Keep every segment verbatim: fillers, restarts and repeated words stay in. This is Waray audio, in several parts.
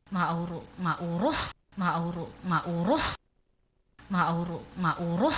Mauro, mauro, mauro, mauro, mauro, mauro.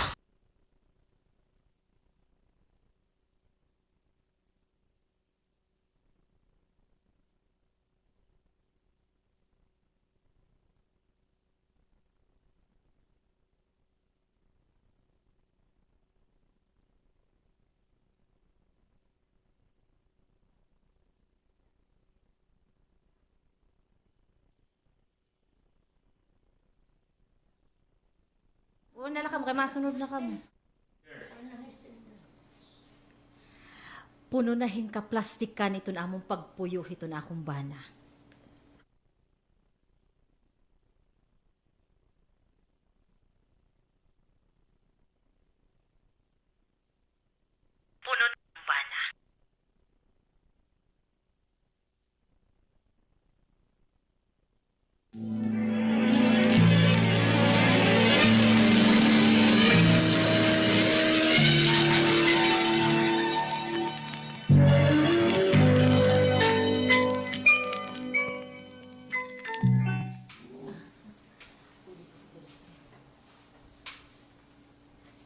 Una la kamo, kay masunod na kamo. Puno na hin kaplastikan iton amon pagpuyo hiton akon bana. Puno na an bana.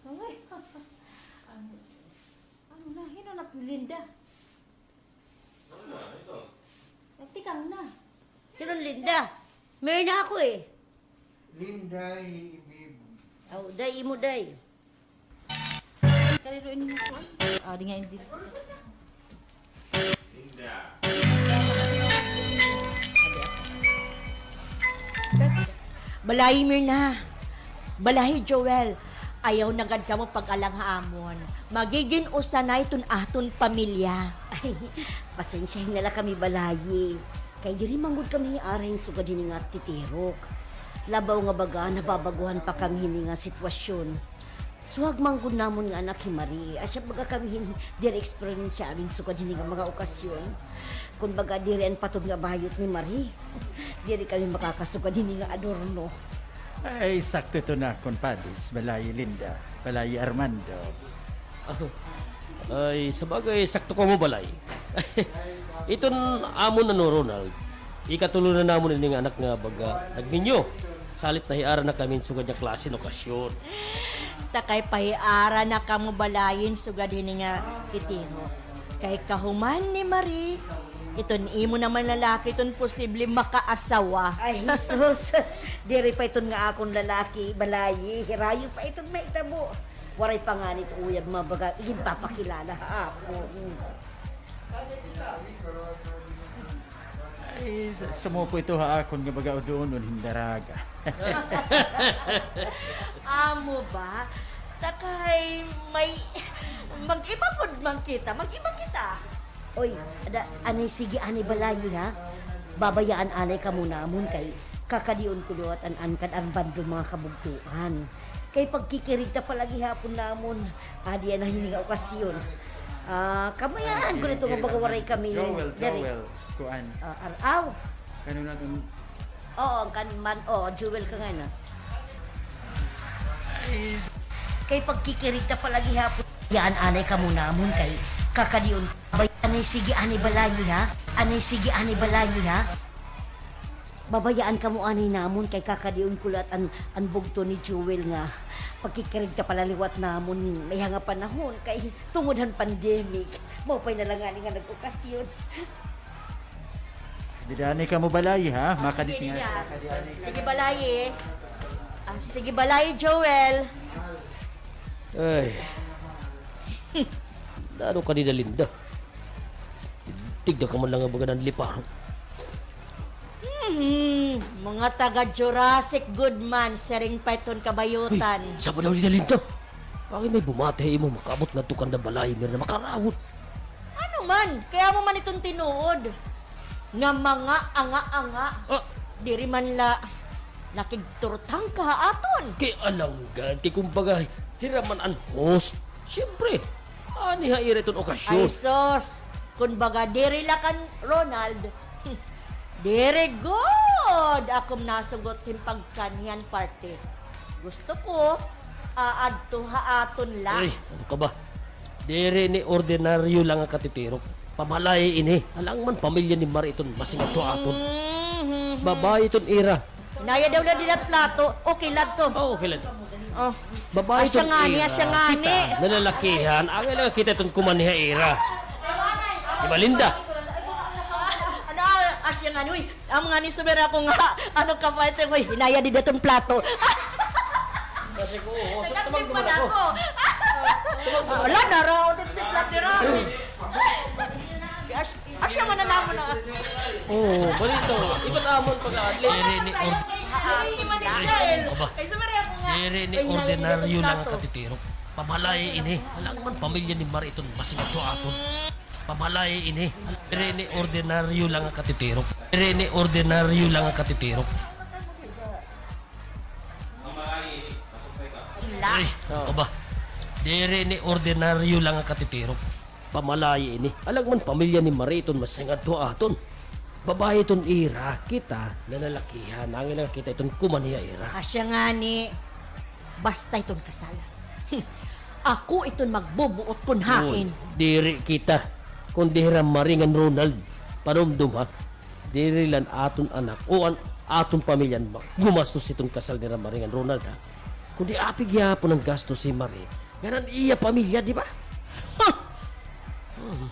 Ay, ano, ano na, hin-o na, Linda? Nagtikang na. Hin-o an Linda? Mirna ako, eh. Linda, hi Ibib. Aw, day, imo, day. Kariro ini mo kuan? Ah, di nga, hindi. Balayi, Mirna. Balayi, Joel. Ayaw na gad kamo pag-alang ha amon. Magigin usa na iton aton pamilya. Ay, pasensyahi na la kami, balayi. Kay diri man gud kami hiara hin sugad hini nga titirok. Labaw nga baga, nababaguhan pa kami hini nga sitwasyon. Suhag man gud namon nga anak hi Marie, asya baga kami hin diri eksperensyado hin sugad hini nga mga okasyon. Kon baga diri an patod nga bayot ni Marie, diri kami makakasugad hini nga adorno. Ay, sakto ito na, kumpadres, balayi Linda, balayi Armando. Ay, sabagay, sakto kamo, balayi. Iton amon ano, Ronald, ikatulo na namon ini nga anak nga baga nagminyo. Salit nahiara na kami hin sugad nga klase nga okasyon. Ta kay pahiara na kamo balayi hin sugad hini nga titirok. Kay kahuman ni Marie, iton imo naman lalaki, iton posible makaasawa. Ay, sus. Diri pa iton nga akon lalaki, balayi. Hirayo pa iton mahitabo. Waray pa ngani it uyab, mga baga, iginpapakilala ha akon. Ay, s-, sumuko ito ha akon nga baga udunon hin daraga. Amo ba? Ta kay may, mag-iba pod man kita, mag-iba kita. Oy, ada, anay, sige anay, balayi, ha? Babayaan anay kamo namon kay kakadion ko liwat an Ann kan Armando mga kabugtoan. Kay pagkikirig ta pala gihapon namon. Adi na hini nga okasyon. Ah, kabayaan ko nito nga baga waray kami diri. Joel, Joel, kuan. Ah, ar-, aw. Kano na iton? Oo, kan man, oo, Joel ka nga na. Kay pagkikirig ta pala gihapon. Yaan anay kamo namon kay kakadion. Bay-, anay, sige anay, balayi, ha? Anay, sige anay, balayi, ha? Babayaan kamo anay namon kay kakadion ko liwat an, an bugto ni Joel nga pagkikirig ta pala liwat namon mayha nga panahon kay tungod han pandemic. Maupay na la ngani nga nag-okasyon. Dida anay kamo, balayi, ha? Ah, makadi sige, nga. Sige, balayi. Ah, sige, balayi, Joel. Ay. Nano ka dida, Linda? Tigda ka man la nga baga nanlipa. Hmm, mga taga-Jurassic gud man, siring pa iton kabayotan. Uy, saba daw dida, Linda. Bakit may bumati ha imo, makaabot ngadto kanda balayi, Mirna, makarawot. Ano man, kay amo man iton tinuod nga mga anga-anga. Ah. Diri man la nakigturtang ka ha aton. Kay alanggad, kay kumbaga, hira man an host. Siyempre, ani ha ira iton okasyon. Ay, sus. Kun baga diri la kan Ronald, diri gud ako nasugot hin pagkanhi han party. Gusto ko, aadto ha aton la. Ay, ano ka ba? Diri ini ordinaryo la nga katitirok. Pamalayi ini. Alangan man pamilya ni Marie iton masingadto ha aton. Mhm. Babaye iton ira. Naya daw la dida plato. Okay la ito. Oh, okay la ito. Oh. Babaye iton ira. Asya ngani, asya ngani. Kita, nalalakihan. Angay la kita iton kumanhi ha ira. Di ba, Linda? Ano, asya ngani, uy. Amo ngani, sumira ko nga, ano ka pa ito, uy, hinaya dida iton plato. Kasi ko, oh, so, tumagduman ako. Wala, naraw din si plato, naraw. Asya man an amon na. Oo, balita. Iba it amon pag-aadli. Diri ni ord-, aba. Diri ni ordinaryo la nga katitirok. Pamalaye ini. Alangan man pamilya ni Mari iton masingadto ha aton. Pamalaye ini. Diri ni ordinaryo la nga katitirok. Diri ni ordinaryo la nga katitirok. Ay, aba. Diri ni ordinaryo la nga katitirok. Pamalaye ini. Alangan man pamilya ni Mari iton masingadto ha aton. Babaye iton ira, kita, nalalakihan. Angay la kita iton kumanhi ha ira. Asya ngani, basta iton kasal. Ako iton magbubuot kon hain. Uy, diri kita. Kundi hira Mari ngan Ronald. Panumdom, ha? Diri la an aton anak o an aton pamilya an ma-, gumastos hiton kasal nira Mari ngan Ronald, ha? Kundi apil gihapon an gastos hi Mari ngan an iya pamilya, di ba? Ha! Hmm.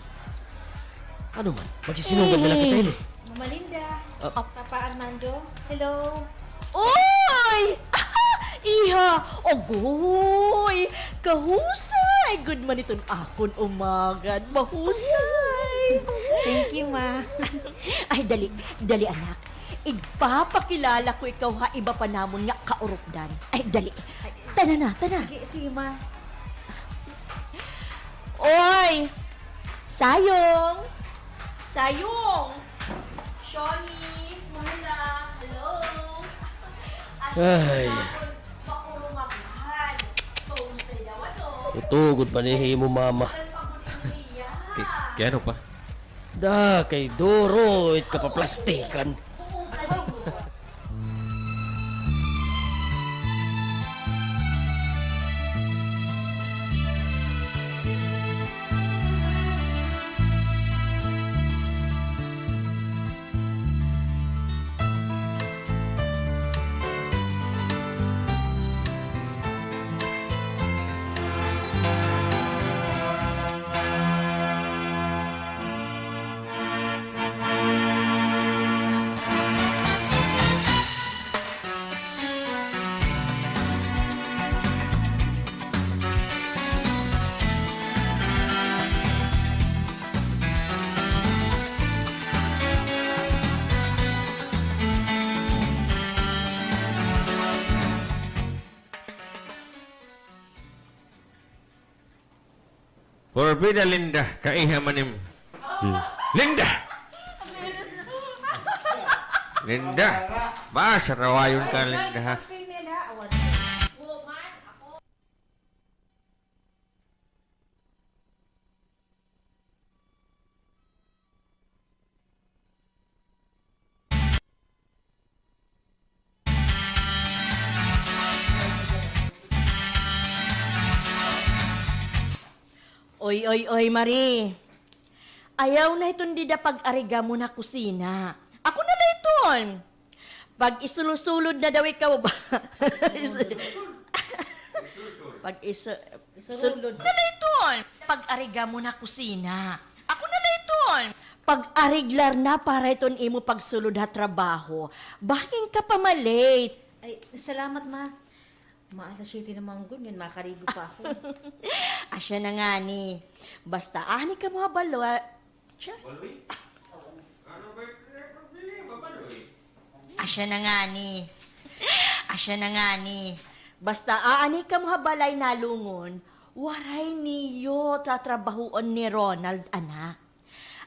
Ano man, magsisinugad na la kita hini. Mama Linda, Papa Armando, hello. Uy! Iha! Agoy! Kahusay gud man iton akon umagad. Mahusay! Thank you, Ma. Ay, dali, dali, anak. Igpapakilala ko ikaw ha iba pa namon nga kaurupdan. Ay, dali. Tana na, tana. Sige, sige, Ma. Oy! Sayong! Sayong! Shoni! Mahal! Hello! Ay. Tutugod pa ni imo mama. Kay, kay ano pa? Da, kay duro it kapaplastikan. Porbida Linda, kaiha man im-, Linda! Linda! Ba, sarawayon ka, Linda, ha? Oy, oy, oy, Mari. Ayaw na iton dida pag-ariga mo na kusina. Ako na la iton. Pag-isulusulod na daw ikaw ba? Pag-isu-, isurulod na la iton. Pag-ariga mo na kusina. Ako na la iton. Pag-ariglar na para iton imo pagsulod ha trabaho. Bangin ka pa ma-late. Ay, salamat, Ma. Ma, alas siyete na man gud, ngan makarigo pa ako. Asya na ngani. Basta, ani kamo ha balwa-, Siya. Baloy? Ano ba yung problema, Baloy? Asya na ngani. Asya na ngani. Basta aanhi kamo ha balay nalungon, waray niyo tatrabahoon ni Ronald, anak.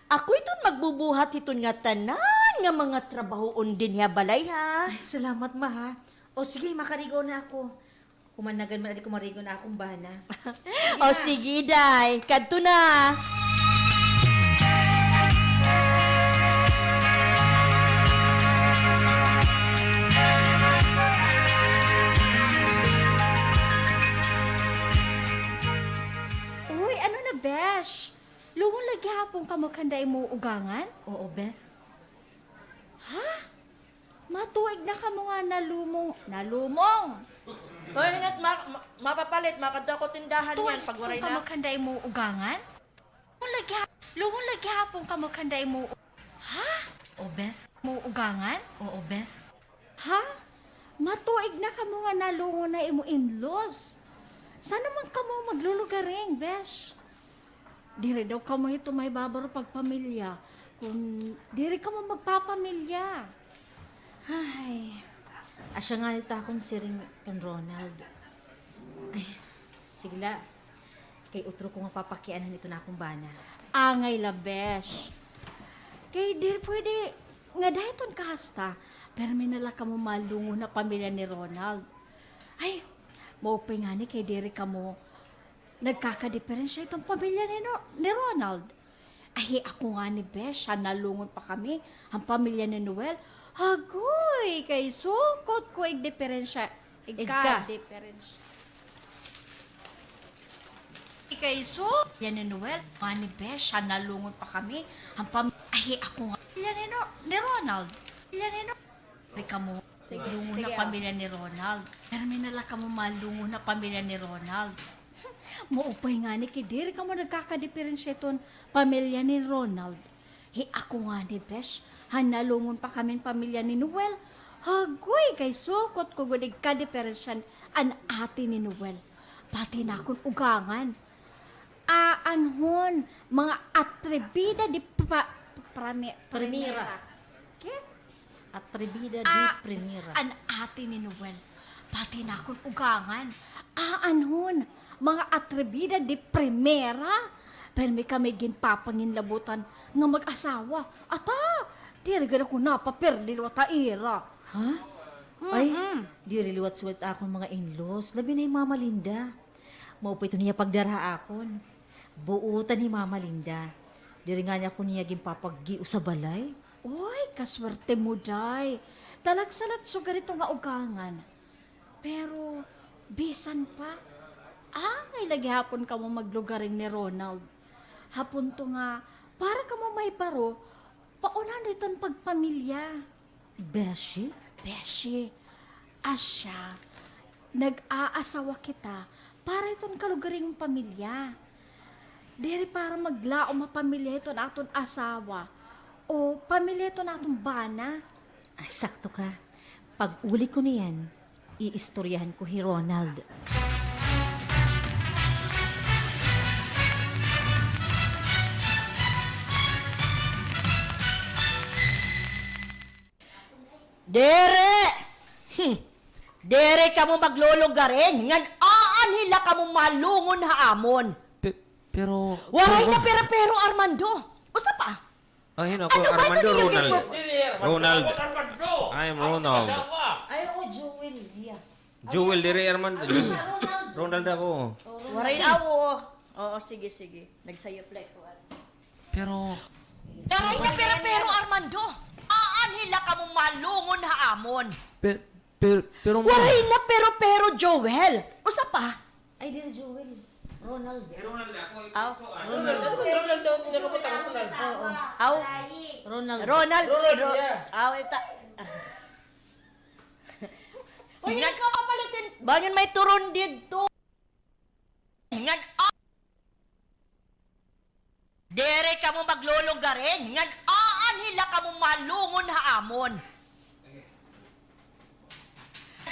Ako iton magbubuhat hiton ngatanan nga mga trabahoon dinhi ha balay, ha? Ay, salamat, Ma, ha. O sige, makarigo na ako. Human na gad man adi ko marigo na akon bana. O, sige, day. Kadto na. Uy, ano na, besh? Lungon la gihapon kamo kanda imo ugangan? Oo, Beth. Ha? Matuig na kamo nga nalumong, nalumong. Oy, hinat, ma-, ma-, mapapalit, makadto ako tindahan. Tuig niyan, pag waray na. Kamo kanda imo ugangan? Lungon lagi ha-, lungon lagi hapon kamo kanda imo u-, ha? O, Beth? Mo ugangan? Oo, Beth. Ha? Matuig na kamo nga nalungon na imo in-laws. San-o man kamo maglulugaring, besh? Diri daw kamo hito mahibabaro pagpamilya kon diri kamo magpapamilya. Ay, asya ngani it akon siring kan Ronald. Ay, sige la. Kay utro ko nga papakianhan iton akon bana. Angay la, besh. Kay diri pwede nga dahiton ka hasta, pirmi na la kamo malungon ha pamilya ni Ronald. Ay, maupay ngani kay diri kamo nagkakadiperensya hiton pamilya ni No-, ni Ronald. Ay, ako ngani, besh, ha nalungon pa kami han pamilya ni Noel. Hagoy, kay sukot ko igdiperensya. Igka. Igka. Diferensya. Ikay so, yan ni Noel. Ngani, besh, ha nalungon pa kami. Han pam-, ay, ako nga. Pamilya ni No-, ni Ronald. Pamilya ni No-, Di kamo. Sige, lungon sige, na ah. Pamilya ni Ronald. Pirmi na la kamo malungon na pamilya ni Ronald. Maupay ngani kay diri kamo nagkakadiperensya hiton pamilya ni Ronald. Hi ako ngani, besh, han nalungon pa kami han pamilya ni Noel. Hagoy, kay sukot ko gud igkadiperensya an ate ni Noel. Pati an akon ugangan. Aanhon, mga atribida di pa-, prami-, Primera. Primera. Kit? Atribida di primera. An ate ni Noel, pati an akon ugangan. Aanhon, mga atribida di primera. Pirmi kami ginpapanginlabutan nga mag-asawa. Ata, diri gad ako napapirdi liwat ha ira. Ha? Ay, diri liwat sweet akon mga in-laws. Labi na hi Mama Linda. Maupay iton iya pagdara ha akon. Buotan hi Mama Linda. Diri ngani ako niya ginpapaggios ha balay. Uy, kaswerte mo, day. Talagsa la it sugad hito nga ugangan. Pero, bisan pa, angay la gihapon kamo maglugaring ni Ronald. Ha punto nga, para kamo mahibaro, paunahon hiton pagpamilya. Beshi? Beshi, asya, nag-aasawa kita para hiton kalugaringon pamilya. Diri para maglaom ha pamilya hiton aton asawa o pamilya hiton aton bana. Ah, sakto ka. Pag-uli ko niyan, iistoryahan ko hi Ronald. Diri! Hmm. Diri kamo maglulugaring ngan aanhi la kamo malungon ha amon. Pe-, pero, Waray na pero-pero, Armando. Usa pa. Ay, hin-o ako, Armando, Ronald. Ronald. I am Ronald. Ay, oo, Joel, yeah. Joel, diri Armando. Ronald ako. Waray na, oo. Oo, sige, sige. Nagsayop la ito. Pero Waray na pero-pero, Armando. Aanhi la kamo malungon ha amon. Pe-, pero, pero, Waray na pero-pero, Joel. Usa pa. Ay, diri Joel. Ronald. Ronald ako. Aw. Ronald. Ronald daw, Ronald. Oo. Aw. Ronald. Ronald. Ronald, Ro-, yeah. Aw, ita. Uy, nagkapapalitin. Bangin may turon didto. Ngan, a-, diri kamo maglulugaring, ngan aanhi la kamo malungon ha amon.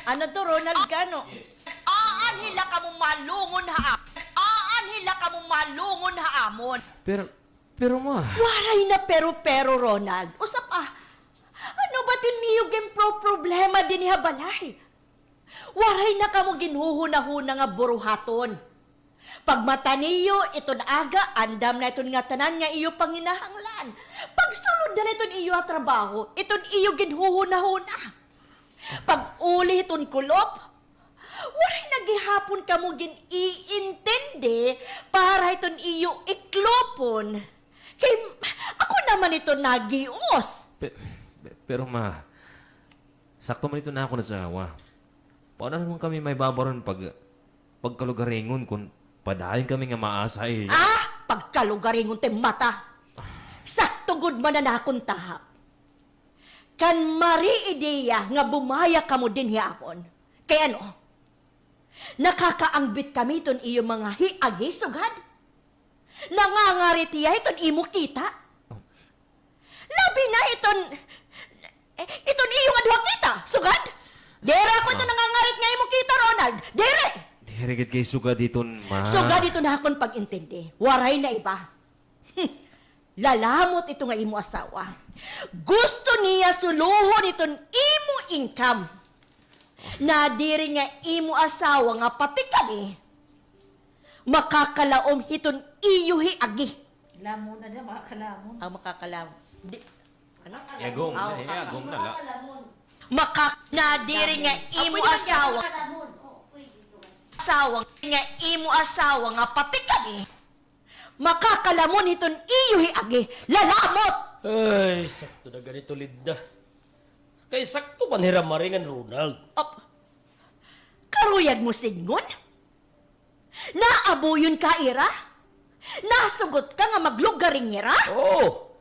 Ano to, Ronald ka, no? Yes. Aanhi la kamo malungon ha am-, aanhi la kamo malungon ha amon. Pero, pero, ma. Waray na pero-pero, Ronald. Usa pa, ano ba it iyo ginproproblema dinhi ha balay? Waray na kamo ginhuhunahuna nga buruhaton. Pagmata niyo, iton aga, andam na iton ngatanan nga iyo panginahanglan. Pagsulod na la iton iyo ha trabaho, iton iyo ginhuhunahuna. Pag-uli hiton kulop, waray na gihapon kamo gin-iintindi para hiton iyo iklopon. Kay ako naman iton nagios. Pe-, pe-, pero ma, sakto man iton akon asawa. Paano naman kami mahibabaro hin pag-, pagkalugaringon kon padayon kami nga maasa ha iya? Ah! Pagkalugaringon it im mata! Sakto gud man an akon tahap. Kan mari ideya nga bumaya kamo dinhi ha akon. Kay ano? Nakakaangbit kami hiton iyo mga hiagi, sugad? Nangangarit hiya hiton imo kita? Labi na hiton, hiton iyo nga duha kita, sugad? Diri ako ito nangangarit nga imo kita, Ronald. Diri! Diri gid kay sugad hiton, ma. Sugad hiton akon pag-intindi. Waray na iba. Hmm. Lalamot ito nga imo asawa. Gusto niya sulohon iton imo income. Nadiri nga imo asawa nga pati kami makakalaom hiton iyo hiagi. Lamon na daw, makakalamon. Ang makakalamon. Di, ano? Iagom na, iagom na la. Maka-, nadiri nga imo asawa. Asawa nga imo asawa nga pati kami. Makakalamon hiton iyo hiagi. Lalamot! Ay, sakto na gani ito, Linda. Kay sakto man hira mari ngan Ronald. Ap-, karuyag mo sidngon? Naabuyon ka ira? Nasugot ka nga maglugaring hira? Oo.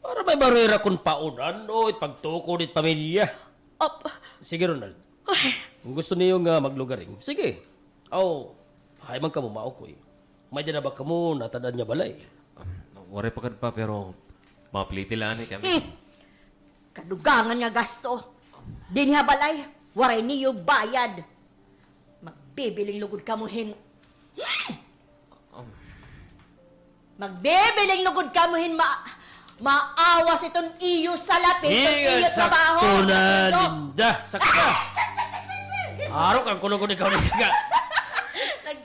Para may baro hira kon paon-an o ipagtukod it pamilya. Ap-, Sige, Ronald. Ay. Kon gusto niyo nga maglugaring, sige. Aw, hain man kamo maukoy? May-ada na ba kamo natad-an nga balay? Um, waray pa gad, Pa, pero mga plete la anay kami. Hmm. Kadugangan nga gasto. Dinhi ha balay, waray niyo bayad. Magbibiling lugod kamo hin, hmm! Um. Magbibiling lugod kamo hin ma-, maawas iton iyo salapi, iton iyo trabaho. Sakto na, Linda. Sakto na. Arok, an kulog-kulog ikaw na siya.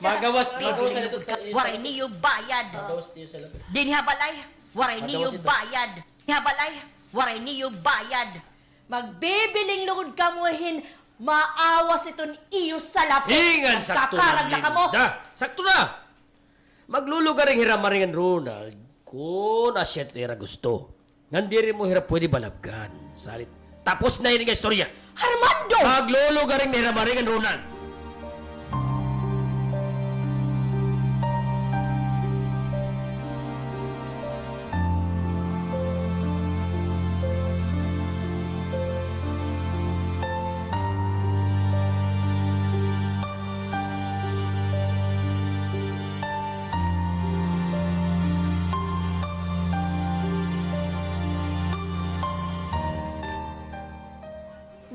Magawas, magawas na ito sa iyo. Waray niyo bayad. Magawas niyo salapi. Dinhi ha balay, waray niyo bayad. Dinhi ha balay, waray niyo bayad. Magbibiling lugod kamo hin maawas iton iyo salapi. Hingan sakto na, Linda. Sakto na. Maglulugaring hira mari ngan Ronald kon asya it ira gusto. Ngan diri mo hira pwede balabgan. Salit. Tapos na ini nga istorya. Armando! Maglulugaring na hira mari ngan Ronald.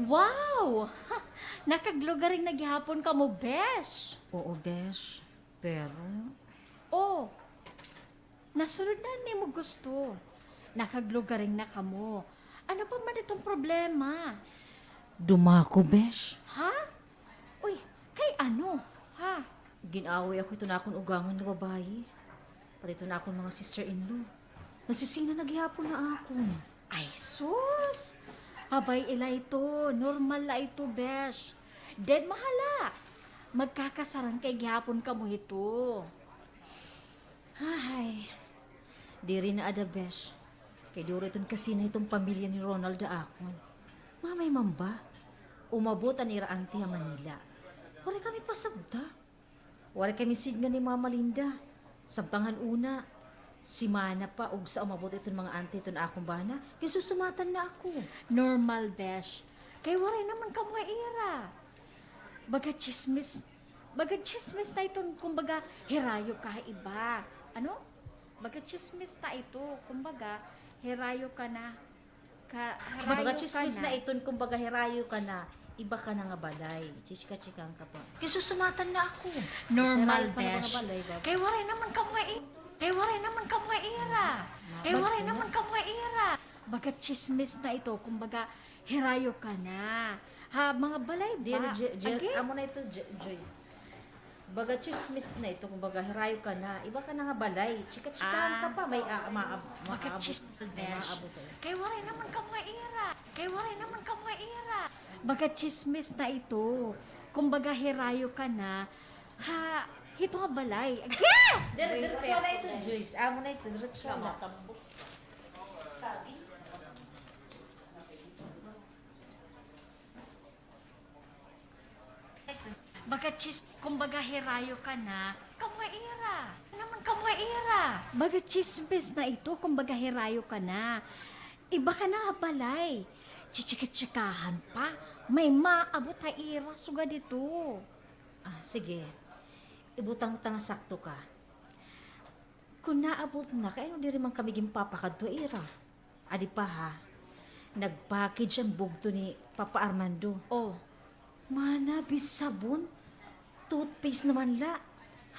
Wow! Nakaglugaring na gihapon kamo, besh. Oo, besh. Pero... Oh, nasunod na an imo gusto. Nakaglugaring na kamo. Ano pa man iton problema? Dumako, besh. Ha? Uy, kay ano? Ha? Gin-away ako hiton akon ugangan nga babaye. Pati iton akon mga sister-in-law. Nasisina na gihapon ha akon. Ay, sus! Pabay-i la ito. Normal la ito, besh. Ded mahala. Magkakasarangkay gihapon kamo hito. Ay, diri na ada, besh. Kay duro iton kasina hiton pamilya ni Ronald ha akon. Mamay man ba? Umabot an ira auntie ha Manila. Waray kami pasabta. Waray kami sidngan ni Mama Linda. Samtang han una, simana pa ugsa umabot iton mga auntie hiton akon bana, ginsusumatan na ako. Normal, besh. Kay waray naman kamo ha ira. Baga tsismis, baga tsismis na iton, kumbaga, hirayo ka ha iba. Ano? Baga tsismis na ito, kumbaga, hirayo ka na. Ka-, hirayo ka na. Baga tsismis na iton, kumbaga, hirayo ka na, iba ka na nga balay. Chichika-chikaan ka pa. Ginsusumatan na ako. Normal, besh. Kay waray naman kamo ha i-, kay waray naman kamo ha ira. Kay waray naman kamo ha ira. Baga tsismis na ito, kumbaga, hirayo ka na. Ha, mga balay ba? Diri, Je-, Je-, amo na ito, Je-, Joyce. Baga tsismis na ito, kumbaga, hirayo ka na. Iba ka na nga balay. Chika-chikahan ka pa, may a-, maab-, maabot. Baga tsismis, besh. Kay waray naman kamo ha ira. Kay waray naman kamo ha ira. Baga tsismis na ito. Kumbaga, hirayo ka na. Ha, hito nga balay. Agi! Dire-, diretso na ito, Joyce. Amo na ito, diretso na. Baga tsis-, kumbaga hirayo ka na, kamo ha ira. Naman kamo ha ira. Baga tsismis na ito, kumbaga hirayo ka na. Iba ka na ha balay. Chichika-chikahan pa. May maabot ha ira sugad hito. Ah, sige. Ibutang ta nga sakto ka. Kon naabot na, kay ano diri man kami ginpapakadto ha ira? Adi pa, ha? Nag-package an bugto ni Papa Armando. Oh. Mana, bis sabon, toothpaste na man la.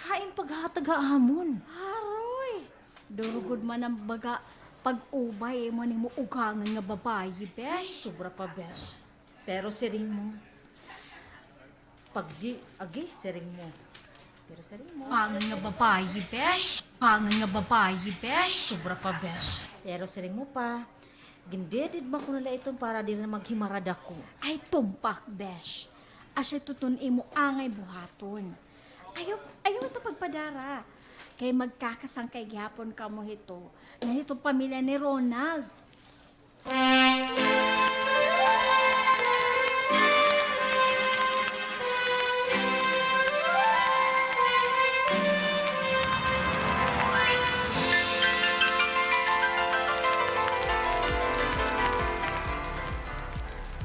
Hain paghatag ha amon? Aroy! Duro gud man an baga pag-ubay imo han imo ugangan nga babayi, besh. Ay, sobra pa, besh. Pero siring mo, pag di, agi, siring mo. Pero siring mo. Ugangan nga babayi, besh. Ugangan nga babayi, besh. Ay, sobra pa, besh. Pero siring mo pa, gindididma ko na la iton para diri na maghimara dako. Ay, tumpak, besh. Asya ito iton imo angay buhaton. Ayaw, ayaw ito pagpadara. Kay magkakasangkay gihapon kamo hito, nga hito pamilya ni Ronald.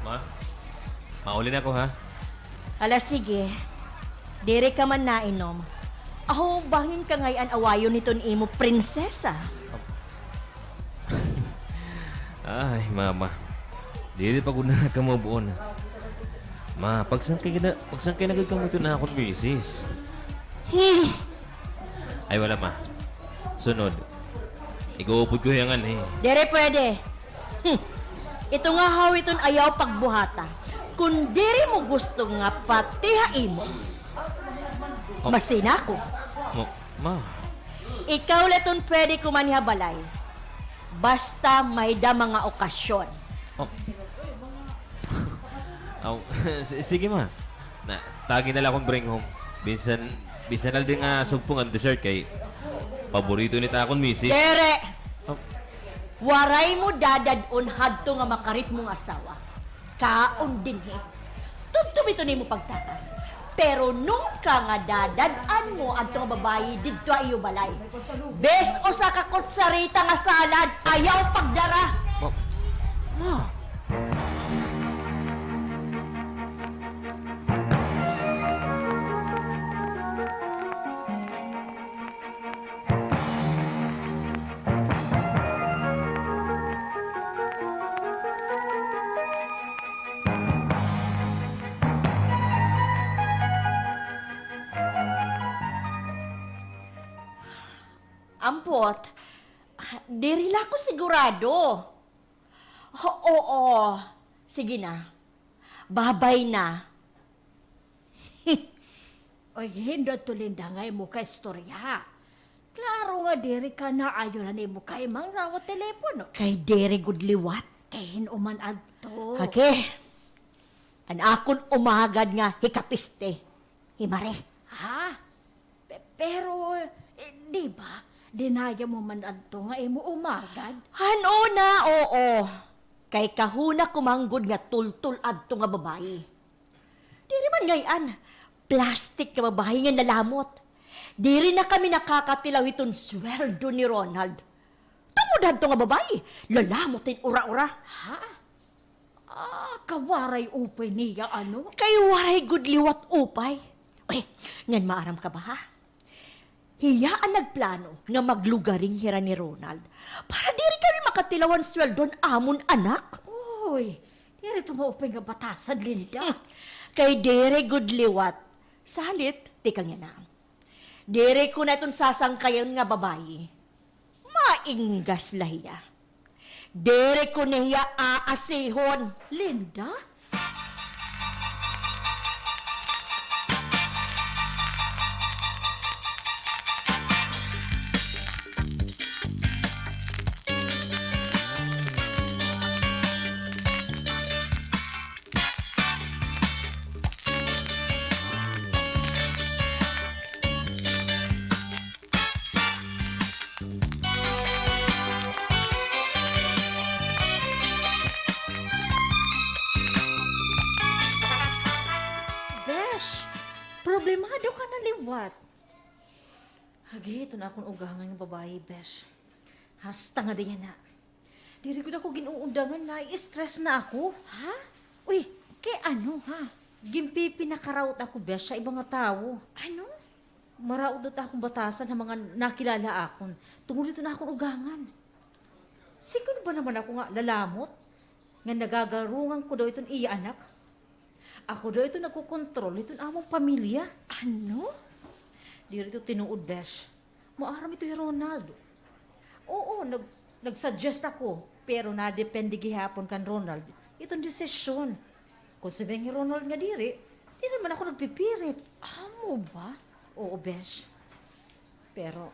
Ma, mauli na ako, ha? Hala, sige. Diri ka man nainom. Aho, bangin ka ngay-an awayon hiton imo prinsesa. Ay, mama. Diri pa gud na kamo buon. Ma, pagsangkay na, pagsangkay na gud kamo hiton akon misis. Hmm. Ay, wala, ma. Sunod. Ig-uupod ko hiya nganhi. Diri pwede. Hmm. Ito nga haw iton ayaw pagbuhata. Kon diri mo gusto nga pati ha imo, oh, masina ako. Ma, ma. Ikaw la iton pwede kumanhi ha balay. Basta may-ada mga okasyon. Oh. Aw, si-, sige, ma. Na, tagi na la akon bring home. Bisan, bisan na la diri nga sugpo ngan dessert kay paborito ini ta akon misis. Diri! Oh. Waray mo dadad-on hadto nga makarit mo nga asawa. Kaon dinhi. Tudto bitaw nimo pagtakas. Pero nunka nga dadad-an mo adto nga babayi didto ha iyo balay, bisan usa ka kutsarita nga salad, ayaw pagdara. Ma, ma. Ampot, diri la ako sigurado. Oo, oo. Sige na. Babay na. Oy, hindot to, Linda, nga imo kaistorya. Klaro nga diri ka naayon han imo kaimang rawat telepono. Kay diri gud liwat. Kay hin-o man adto? Hagi, an akon umagad nga hikapiste, hi Mare. Ha? Pe-, pero, eh, di ba, dinaya mo man adto nga imo umagad? Han una, oo. Kay kahuna ko man gud nga tultol adto nga babayi. Diri man ngay-an, plastic nga babayi nga lalamot. Diri na kami nakakatilaw hiton sweldo ni Ronald. Tungod hadto nga babayi, lalamot hin ura-ura. Ha? Ah, kawaray upay niya, ano? Kay waray gud liwat upay. Uy, ngan maaram ka ba, ha? Hiya an nagplano nga maglugaring hira ni Ronald para diri kami makatilaw han sweldo han amon anak. Uy, diri ito maupay nga batasan, Linda. Hmm. Kay diri gud liwat. Salit, tikang yana. Diri ko na iton sasangkayon nga babayi. Mainggas la hiya. Diri ko na hiya aasihon. Linda? Besh, problemado ka na liwat. Hagi, iton akon ugangan nga babayi, besh. Hasta ngada yana. Diri gud ako gin-uundangan, nai-stress na ako. Ha? Uy, kay ano, ha? Ginpipinakaraot ako, besh, ha iba nga tawo. Ano? Maraot daw it akon batasan ha mga nakilala akon. Tungod hiton akon ugangan. Sin-o ba naman ako nga lalamot? Nga nagagarungan ko daw iton iya anak? Ako daw iton nagkokontrol hiton amon pamilya. Ano? Diri ito tinuod, besh. Maaram ito hi Ronald. Oo, nag-, nag-suggest ako, pero nadepende gihapon kan Ronald iton desisyon. Kon siring hi Ronald nga diri, diri man ako nagpipirit. Amo ba? Oo, besh. Pero,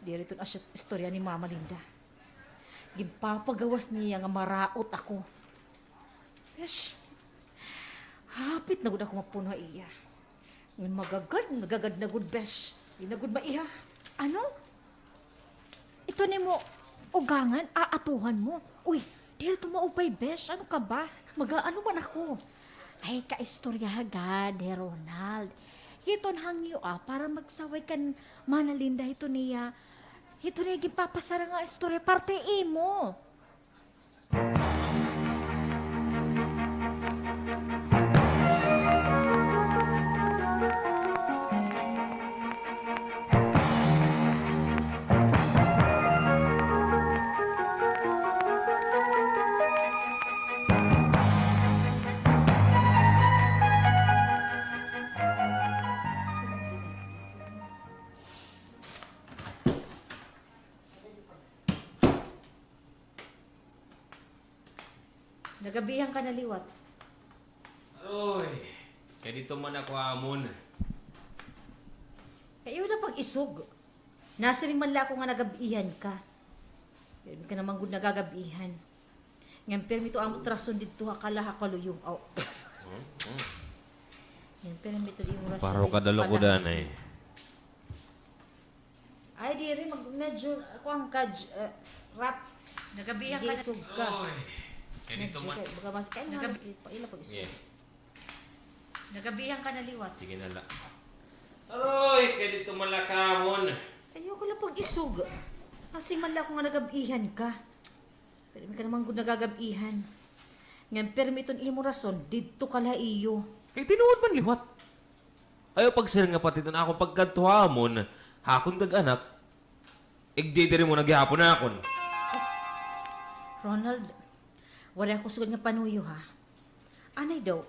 diri iton asya istorya ni Mama Linda. Ginpapagawas niya nga maraot ako. Besh, hapit na gud ako mapuno ha iya. Ngan magagad, magagad na gud, besh. Di na gud maiha. Ano? Ito nimo ugangan, aatuhan mo? Uy, diri to maupay, besh. Ano ka ba? Mag-aano man ako? Ay, kaistorya ha gad, hi Ronald. Hiton hangyo, ah, para magsaway kan Mana Linda, hiton iya, hiton iya ginpapasara nga istorya, parte imo. Nagab-ihan ka na liwat. Aroy, kay didto man ako ha amon. Kay iyo na pag-isog. Nasiring man la ako nga nagab-ihan ka. Pirmi ka naman gud nagagab-ihan. Ngan pirmi ito amo it rason didto ha kala ha kaluyo. Aw. Hmm, hmm. Ngan pirmi ito imo rason didto kala ha kaluyo. Paro ka dalo ko danay. Ay, diri, mag-, medyo, kuan ka, j-, eh, rap. Nagab-ihan ka na. Isog ka. Oy. Kay didto man. Medyo, kay, baga mas, kay nagab-, paila pag-isog. Yeah. Nagab-ihan ka na liwat. Sige na la. Oy, kay didto man la ka ha amon. Kay iyo ka la pag-isog. Nasiring man la ako nga nagab-ihan ka. Pirmi ka naman gud nagagab-ihan. Ngan pirmi iton imo rason, didto ka la ha iyo. Kay tinuod man liwat. Ayaw pagsiring nga pati iton akon pagkadto ha amon, ha akon kag-anak, igdidiri mo na gihapon ha akon. Ronald, waray ako sugad nga panuyo, ha? Anay daw.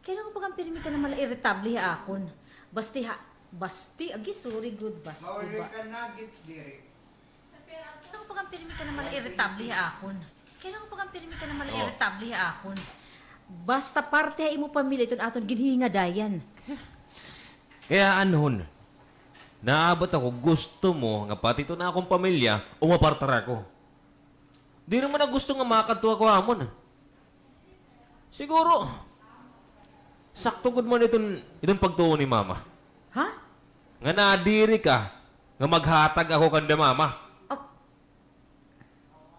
Kay ano bagan pirmi ka naman la iritable ha akon? Basti ha, basti, agi, sorry gud, basti ba? Mauli ka nuggets diri. Ano bagan pirmi ka naman la iritable ha akon? Kay ano bagan pirmi ka naman la iritable ha akon? Basta parte ha imo pamilya iton aton ginhingadayan. Kay anhon, naabot ako, gusto mo nga pati iton akon pamilya umapartar ako. Diri man na gusto nga makadto ako ha amon. Siguro, sakto gud man iton, iton pagtuo ni Mama. Ha? Nga nadiri ka nga maghatag ako kanda Mama. Ah.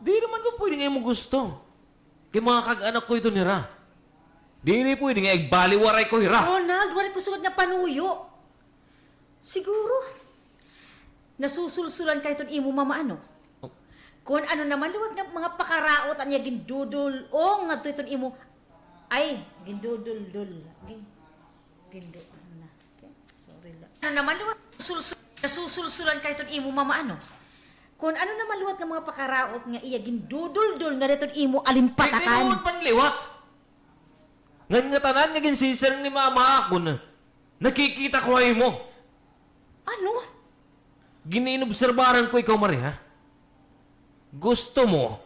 Diri man gud pwede nga imo gusto. Kay mga kag-anak ko iton hira. Diri pwede nga igbaliwaray ko hira. Ronald, waray ko sugad nga panuyo. Siguro, nasusulsulan ka hiton imo mama, ano? Oh. Kon ano naman liwat nga mga pakaraot an iya gindudul-ong ngadto hiton imo, ay, ginduduldol. Gin-, gindu-, ano na. Okay, sorry la. Ano naman liwat, sulsul-, nasusulsulan ka hiton imo mama, ano? Kon ano naman liwat nga mga pakaraot nga iya ginduduldol ngadto hiton imo alimpatakan. Ay, tinuod man liwat. Ngan ngatanan nga ginsisiring ni mama ha akon, nakikita ko ha imo. Ano? Gin-inobserbaran ko ikaw, Maria. Gusto mo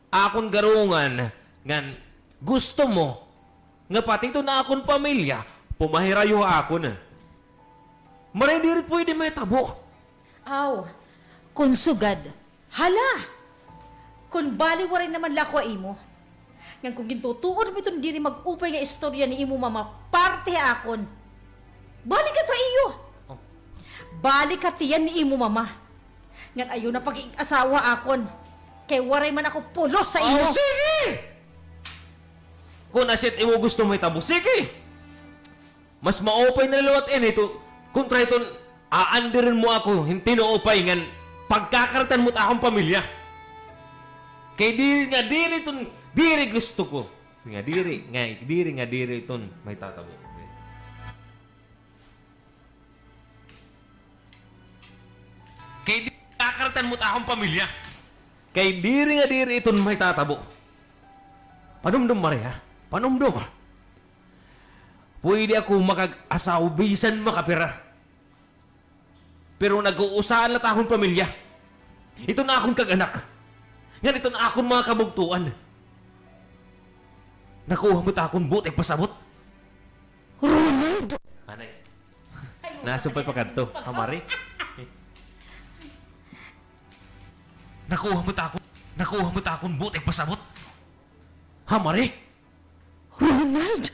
akon garungan ngan gusto mo nga pati iton akon pamilya pumahirayo ha akon. Maria, diri pwede mahitabo. Aw, kon sugad, hala! Kon bali waray naman la ako ha imo. Ngan kon gintutuod mo iton diri mag-upay nga istorya ni imo mama parte ha akon, balik adto ha iyo. Oh. Balik ha tiyan ni imo mama. Ngan ayaw na pag-iig-asawa ha akon. Kay waray man ako pulos ha imo. Oh, sige! Kon asya it imo gusto mahitabo, sige! Mas maupay na liwat ini to, kontra hiton aandiron mo ako hin tinuupay ngan pagkakaritan mo it akon pamilya. Kay diri nga diri iton, diri gusto ko. Nga diri, nga diri, nga diri iton mahitatabo. Kay diri kakartan mo it akon pamilya. Kay diri nga diri iton mahitatabo. Panumdom, Mare, ha? Panumdom. Pwede ako makag-asawa bisan makapira. Pero nag-uusahan la it akon pamilya. Iton akon kag-anak. Ngan iton akon mga kabugtoan. Nakuha mo it akon buot igpasabot. Ronald! Anay. Nasumpay pa kadto, ha, Mare? Nakuha mo it akon, nakuha mo it akon buot igpasabot. Ha, Mare? Ronald!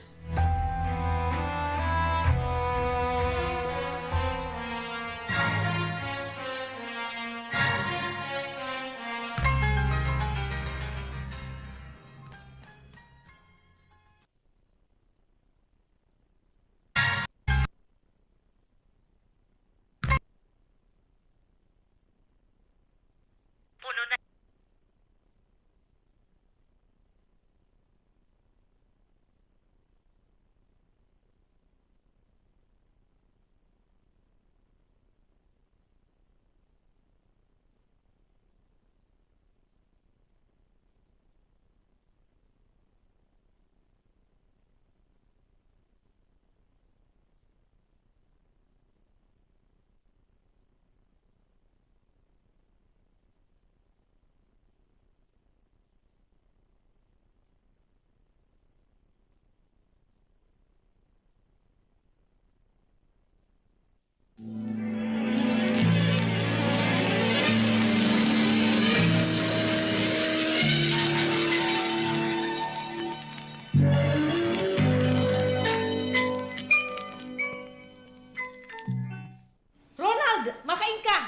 Ronald! Makain ka!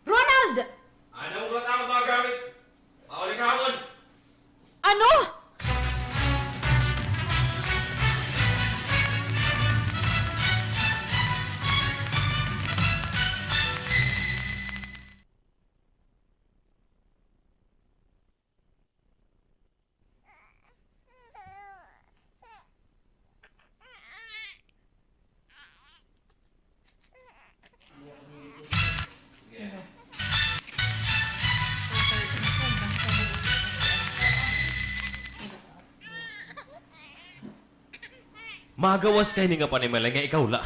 Ronald! Ano ba ang mga gamit? Mauli ka hapon! Ano? Magawas ka hini nga panimalay nga ikaw la.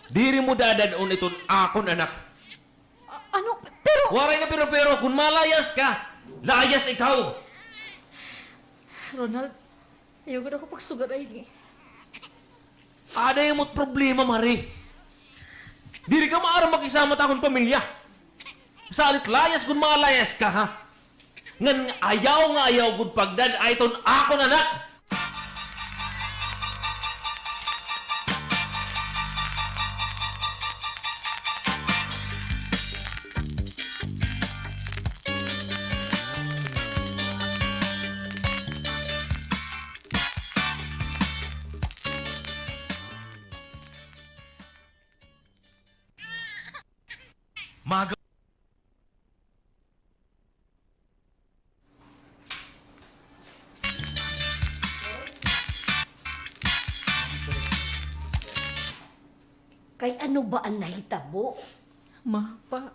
Diri mo dadad-on iton akon anak. A-, ano? Pero... Waray na pero-pero. Kon malayas ka, layas ikaw. Ronald, ayaw gud ako pagsugad hini. Ada imo problema, Mare. Diri ka maaram makisama ha akon pamilya. Salit layas kon malayas ka, ha? Ngan ayaw nga ayaw gud pagdad-a iton akon anak. Maga- Kay ano ba an nahitabo? Ma, Pa,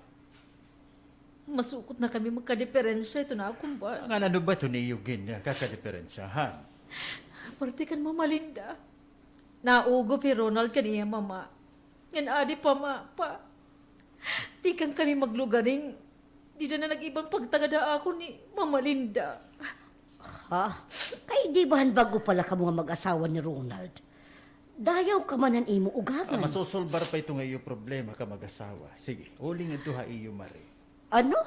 masukot na kami magkadiperensya iton akon ba. Ngan ano ba iton iyo gin-, kakadiperensyahan? Parte kan Mama Linda. Naugop hi Ronald kan iya mama. Ngan adi pa, Ma, Pa. Tikang kami maglugaring, dida na nag-iba an pagtagad ha akon ni Mama Linda. Ha? Kay di ba han bag-o pa la kamo nga mag-asawa ni Ronald? Dayaw ka man han imo ugangan. Ah, masusulbar pa ito nga iyo problema ka mag-asawa. Sige, uli ngadto ha iyo, Mare. Ano?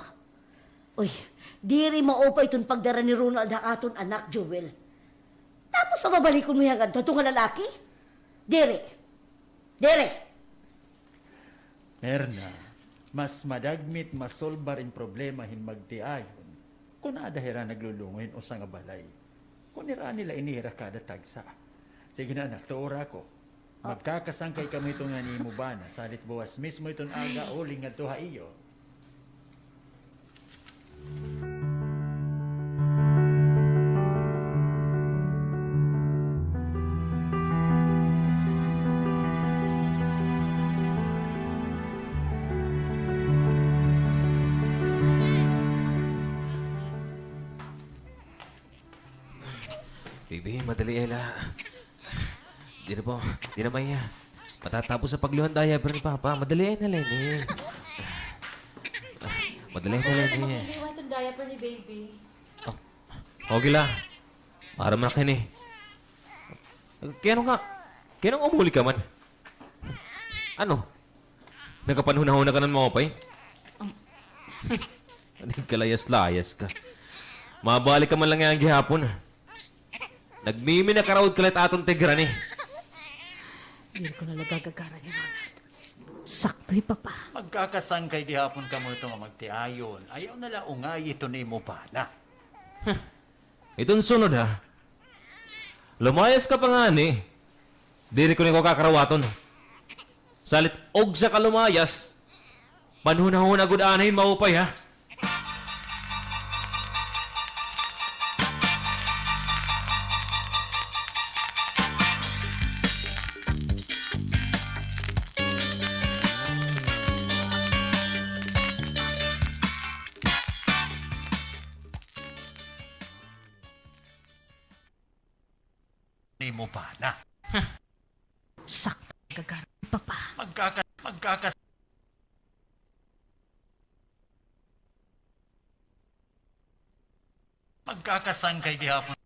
Uy, diri maupay iton pagdara ni Ronald ha aton anak, Joel. Tapos pababalikon mo hiya ngadto, ato nga lalaki? Diri. Diri. Mirna, mas madagmit masulbar in problema hin magtiayon kon ada hira naglulungoy hin usa nga balay. Kon hira nila ini hira kada tagsa. Sige na, anak, tuora ako. Magkakasangkay kamo hiton ngan imo bana, salit buwas mismo hiton aga, uli ngadto ha iyo. Baby, madali, Ella. Di na po, di na, Maya. Matatapos an pagliwan diaper ni Papa. Madali na, Lenny. Madali na, Lenny. Magliwan iton diaper ni Baby. Oh. Okay la. Para man kini. Kay ano nga? Kay ano nga umuli ka man? Ano? Nakapanhunahuna ka na hin maupay? Nagkalayas-layas ka. Mabalik ka man la ngay-an gihapon. Nagmiminakaraod ka la hit aton tigra ni. Diri ko na la gagagaran hi Ronald. Sakto hi Papa. Magkakasangkay gihapon kamo hito nga magtiayon. Ayaw na la ungayi iton imo bana. Iton sunod, ha? Lumayas ka pa ngani, diri ko na ikaw kakarawaton. Salit ugsa ka lumayas, panhunahuna gud anay hin maupay, ha? Nimo bana. Sakto, gagara ni Papa. Magkaka-, magkakas-, magkakasangkay gihapon.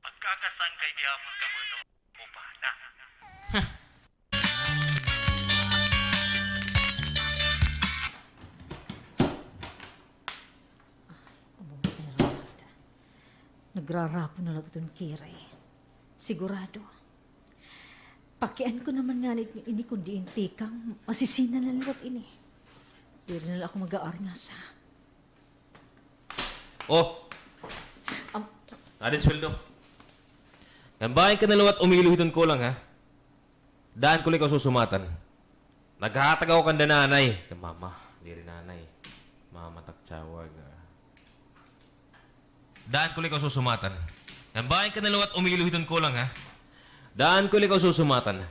Magkakasangkay gihapon kamo hito nga imo bana. Ay, amo man ni Ronald. Nagrarapon na la iton kiri. Sigurado. Pakian ko naman ngani ini kon diin tikang masisina na liwat ini. Diri na la ako mag-aarngasa. Oh. Am- Adi an sweldo. Ngan bangin ka na liwat umilo hiton kulang, ha? Daan ko la ikaw susumatan. Naghatag ako kanda nanay. Kay mama, diri nanay. Mama, tak tiyawag, ah. Daan ko la ikaw susumatan. Ngan bangin ka na liwat umilo hiton kulang, ha? Daan ko la ikaw susumatan.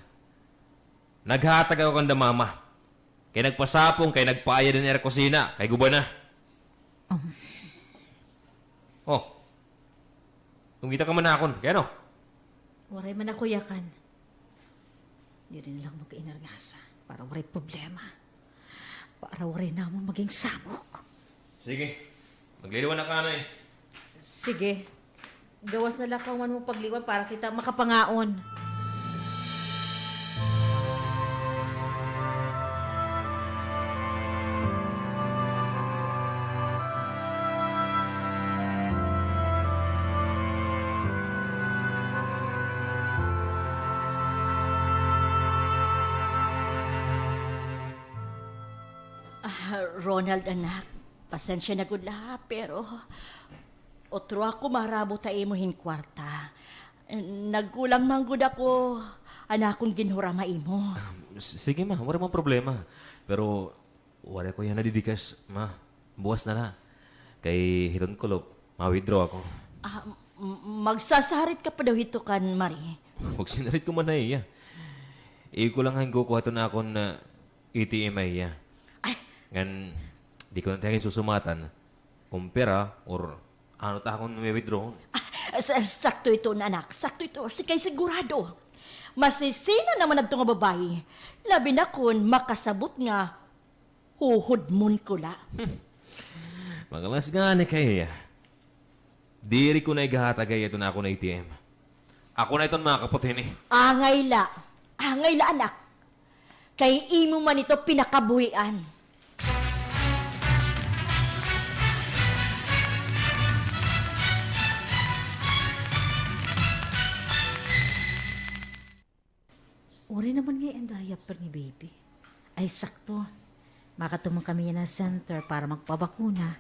Naghatag ako kanda mama. Kay nagpasapong, kay nagpaayad an ira kusina, kay guba na. Um. Oh. Kumita ka man ha akon, kay ano? Waray man ako yakan. Diri na la ako mag-inarngasa para waray problema. Para waray namon maging samok. Sige. Magliliwan na ka, Nay. Sige. Gawas na la kahuman mo pagliwan para kita makapangaon. Ah, Ronald, anak, pasensya na gud la, ha, pero utro ako maharabot ha imo hin kwarta. Nagkulang man gud ako han akon ginhuram ha imo. Ah, s-, sige, ma, waray man problema. Pero waray ko yana didi cash, ma. Buwas na la. Kay hiton kulop, ma-withdraw ako. Ah, m-, magsasarit ka pa daw hito kan Marie? Magsinarit ko man ha iya. Iyo ko la hin kukuha iton akon, ah, A T M ha iya. Ay. Ngan, di ko na it iya susumatan kon pira or ano it akon ma-withdraw. Ah, sa-, sakto iton, anak. Sakto ito. Si-, kay sigurado. Masisina naman adto nga babaye. Labi na kon makasabot nga huhudmon ko la. Makalas ngani kay, ah. Diri ko na igahatag ha iya iton akon A T M. Ako na iton makakapot hini. Angay la. Angay la, anak. Kay imo man ito pinakabuhian. Waray naman ngay-an diaper ni baby. Ay, sakto. Makadto man kami yana ha center para magpabakuna.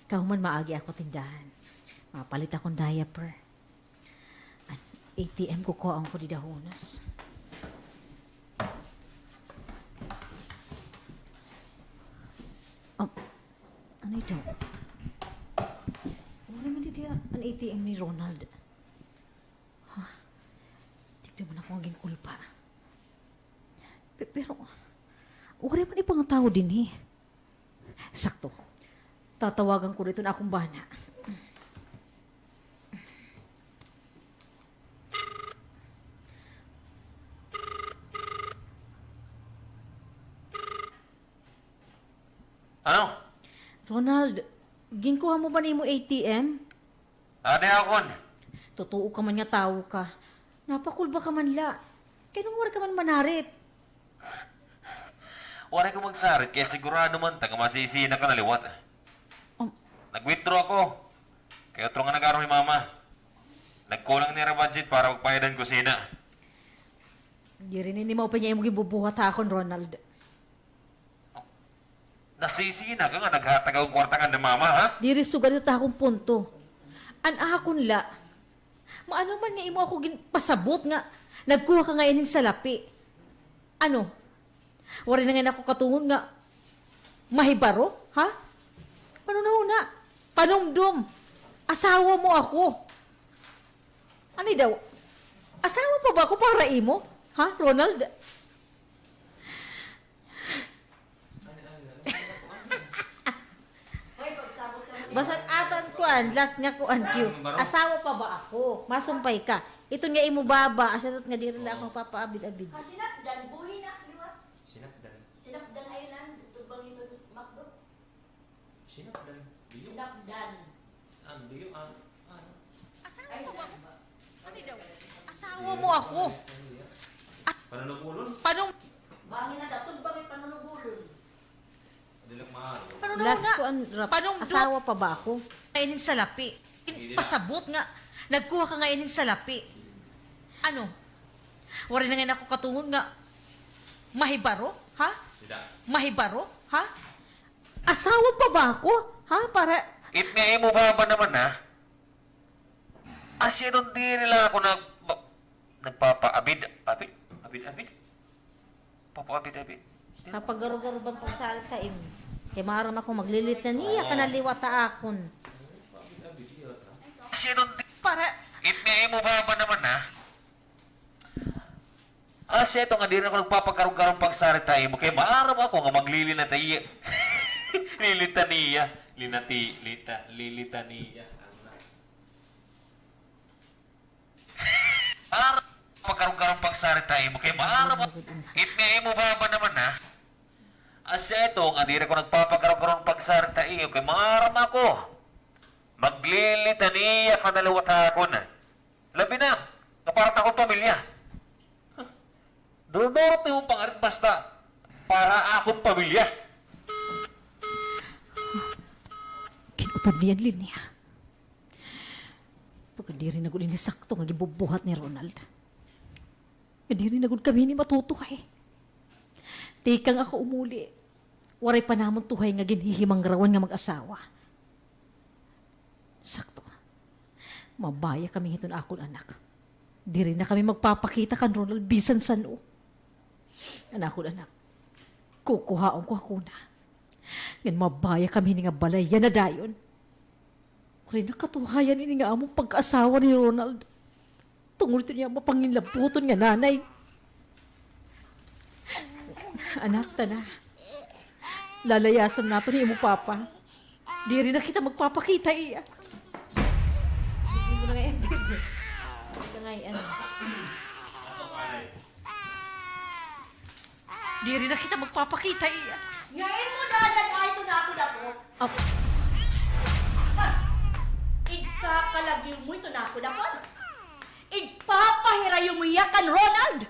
Kahuman maagi ako ha tindahan. Mapalit ako hin diaper. An A T M kukuhaon ko dida ha unos. Um, ano ito? Waray man didi an A T M ni Ronald. Ha? Tigda man ako nga ginkulba. Pe-, pero, waray man iba nga tawo dinhi. Sakto. Tatawagan ko la iton akon bana. Ronald, ginkuha mo ba an imo A T M? Adi akon. Totoo ka man nga tawo ka. Napakulba ka man la. Kay ngan waray ka man manarit. Waray ko magsarit kay sigurado man ta nga masisina ka na liwat. Um. Nag-withdraw ako. Kay utro nga nag-aaram hi Mama. Nagkulang an ira budget para magpayad han kusina. Diri ini maupay nga imo ginbubuhat ha akon, Ronald. Nasisina ka nga naghatag ako hin kwarta kanda Mama, ha? Diri sugad ito ha akon punto. An akon la, maano man nga imo ako ginpasabot nga nagkuha ka ngay-an hin salapi? Ano? Waray na ngay-an ako katuhon nga mahibaro, ha? Panhunahuna, panumdom, asawa mo ako. Ano daw? Asawa pa ba ako para imo? Ha, Ronald? Basta aton kuan, last nga kuan, Q. Asawa pa ba ako? Masumpay ka. Ito nga imo baba, asya ito nga diri la ako magpapaabid-abid. Kasinapdan, buhi na, liwat. Sinapdan. Sinapdan Island, tubang ito, Macdo. Sinapdan. Biyo. Sinapdan. Ano, biyo, ano, ano? Asawa mo ba ako? Ano daw? Asawa mo ako. At panunubulon? Panung- Bangin na datog, bangin panunubulon. Dili ko maaram. Panunubulon. Last na. Kuan, rap. Panungdo. Asawa pa ba ako? Ngay-an hin salapi. Pasabot nga nagkuha ka ngay-an hin salapi. Ano? Waray na ngay-an ako katuhon nga mahibaro, ha? Sida. Mahibaro, ha? Asawa pa ba ako? Ha? Para... It nga imo baba naman, ha? Asya iton diri la ako nag-, ba-, nagpapaabid, abid? Abid, abid? Papaabid, abid? Papagarog-garog ba an pagsarita imo? Kay maaram ako maglilitaniya ka na liwat ha akon. Asya iton di-, para... It nga imo baba naman, ha? Asya ito nga diri ako nagpapagarog-garog pagsarita imo kay maaram ako nga maglilinatiya. Lilitaniya. Linati-, lita-, lilitaniya. Maaram pagarog-garog pagsarita imo kay maaram ako. It nga imo baba naman, ha? Asya ito nga diri ako nagpapagarog-garog pagsarita imo kay maaram ako maglilitaniya ka na liwat ha akon. Labi na, nga para ta akon pamilya. Duro-duro it imo pangarit basta para akon pamilya. Kin-utod niya an linya. Pagkadiri na gud ini sakto nga ginbubuhat ni Ronald. Nga diri na gud kami hini matutuhay. Tikang ako umuli, waray pa namon tuhay nga ginhihimangrawan nga mag-asawa. Sakto. Mabaya kami hiton akon anak. Diri na kami magpapakita kan Ronald bisan san-o. An akon anak, kukuhaon ko ha kuna. Ngan mabaya kami hini nga balay yana dayon. Waray na katuhayan ini nga amon pagkaasawa ni Ronald. Tungod hito niya mapanginlabuton nga nanay. Anak, tana. Lalayasan naton hi imo papa. Diri na kita magpapakita iya. Diri mo na nga i-video. Ito nga, ano. Diri na kita magpapakita iya. Nga imo dadan ay ito na ako na po. Ap- Igkakalagiw mo ito na ako na po. Igpapahirayo mo iya kan Ronald.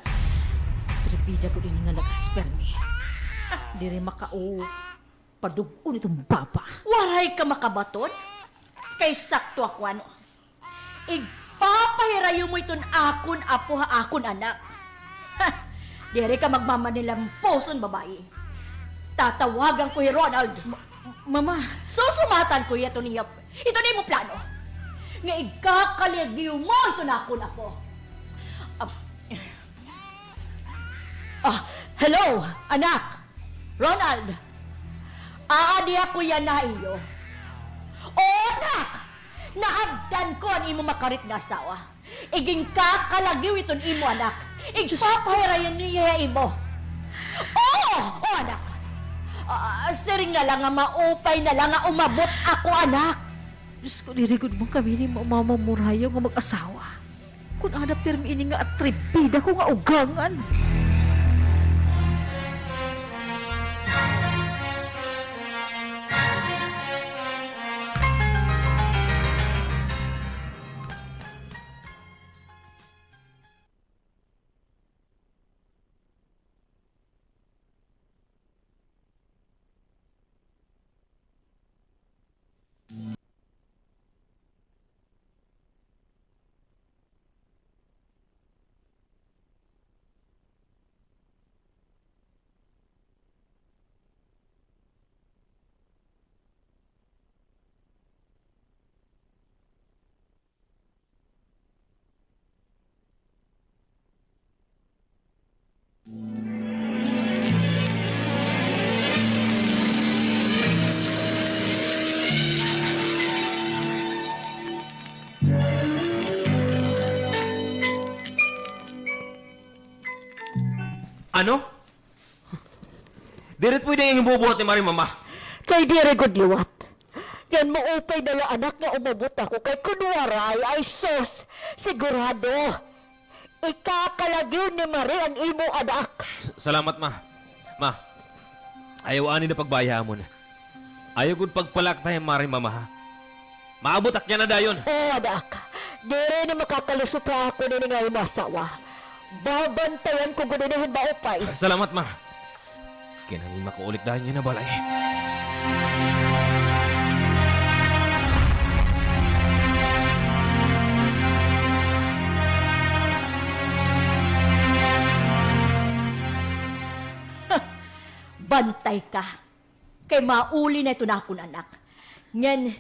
Tripida ko din nga lagas, permi. Diri makau- Padug-on iton baba. Waray ka makabaton? Kay sakto ako, ano? Igpapahirayo mo iton akon apo ha akon anak. Ha! Diri ka magmamanilampuson, babayi. Tatawagan ko hi Ronald. Ma-, Mama. Susumatan ko iya iton iya, iton imo plano. Nga igkakalagiw mo iton akon apo. Ah, ah, hello, anak. Ronald, aadi ako yana ha iyo. Oo, anak! Naabtan ko an imo makarit nga asawa. Iginkakalagiw iton imo anak. Igpapahirayo niya ha imo. Oo! Oo, anak. Ah, siring na la nga maupay na la nga umabot ako, anak. Diyos ko, diri gud man kami ni ma-, mamamurayaw nga mag-asawa. Kun ada pirmi ini nga atribida ko nga ugangan. Ano? Diri pwede an imo bubuhat ni Mari, Mama. Kay diri gud liwat. Ngan maupay na la, anak, nga umabot ako, kay kun waray, ay sus, sigurado, ikakalagyo ni Mari an imo anak. S-, salamat, Ma. Ma, ayaw anay na pagbaya amon. Ayaw gud pagpalaktay an Mari, Mama, ha? Maabot ak yana dayon. Oo, anak. Diri na makakalusot ha akon ini nga imo asawa. Babantayan ko gud ini hin maupay. Salamat, Ma. Kinain makaulit dayon yana balay. Bantay ka. Kay mauli na iton akon anak. Ngan,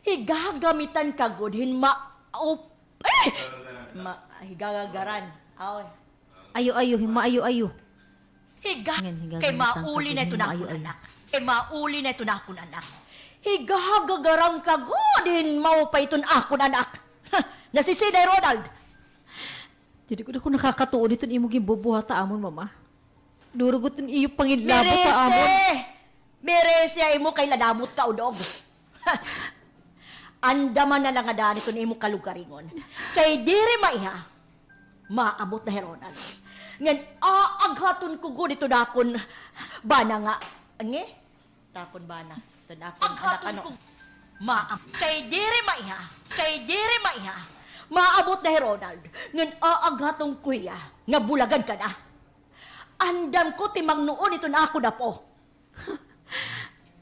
higagamitan ka gud hin ma-, op-, eh! Ma-, higagagaran. Aw. Ayo, ayo, hin maayo, ayo. Higa-, ngan higagamitan ka gud hin maayo, ayo. Kay mauli na iton akon anak. Kay mauli na iton akon anak. Higagagaran ka gud hin maupay iton akon anak. Ha, nasisiday, Ronald. Diri gud ako nakakatuod hiton imo ginbubuhat ha amon, Mama. Duro gud iton iyo pangidlabot ha amon. Merisi! Merisi an imo kay ladamot ka, udog. Andama na la ngada iton imo kalugaringon. Kay diri maiha, maabot na hi Ronald. Ngan aaghaton ko gud iton akon bana nga, nge? Takon bana. Iton akon anak, ano? Maam-, kay diri maiha, kay diri maiha, maabot na hi Ronald, ngan aaghaton ko hiya nga bulagan ka na. Andam ko timangnuon iton akon apo.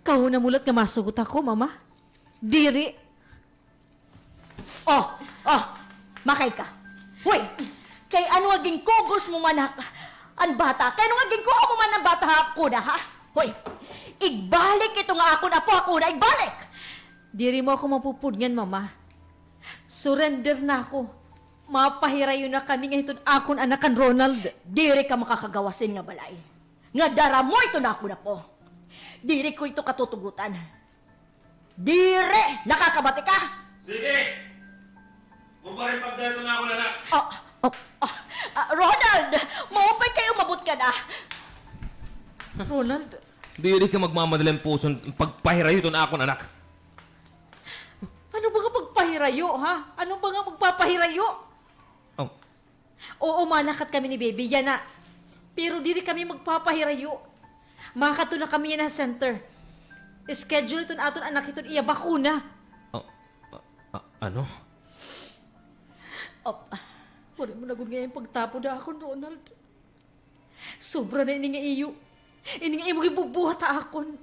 Kahuna mo la it nga masugot ako, Mama. Diri. Oh, oh, makay ka. Hoy, kay ano nga ginkugos mo man ha-, an bata? Kay ano nga ginkuha mo man an bata ha akon, ha? Hoy, igbalik ito nga akon apo ha akon, igbalik! Diri mo ako mapupudngan, Mama. Surrender na ako. Mapahirayo na kami nga hiton akon anak kan Ronald. Diri ka makakagawas hin nga balay nga dara mo iton akon apo. Diri ko ito katutugotan. Diri! Nakakabati ka? Sige! Maupay pagdara iton akon anak. Ah, ah, ah, ah, Ronald! Maupay kay umabot ka na. Ronald! Diri ka magmamadali an puson pagpahirayo iton akon anak. Ano ba nga pagpahirayo, ha? Ano ba nga magpapahirayo? Oh, Oo, malakat kami ni Baby, yana. Pero diri kami magpapahirayo. Makadto na kami yana ha center. Schedule iton aton anak hiton iya bakuna. Ah, ah, ah, ano? Op. Waray mo na gud ngay-an pagtapod ha akon, Ronald. Sobra na ini nga iyo. Ini nga imo ginbubuhat ha akon.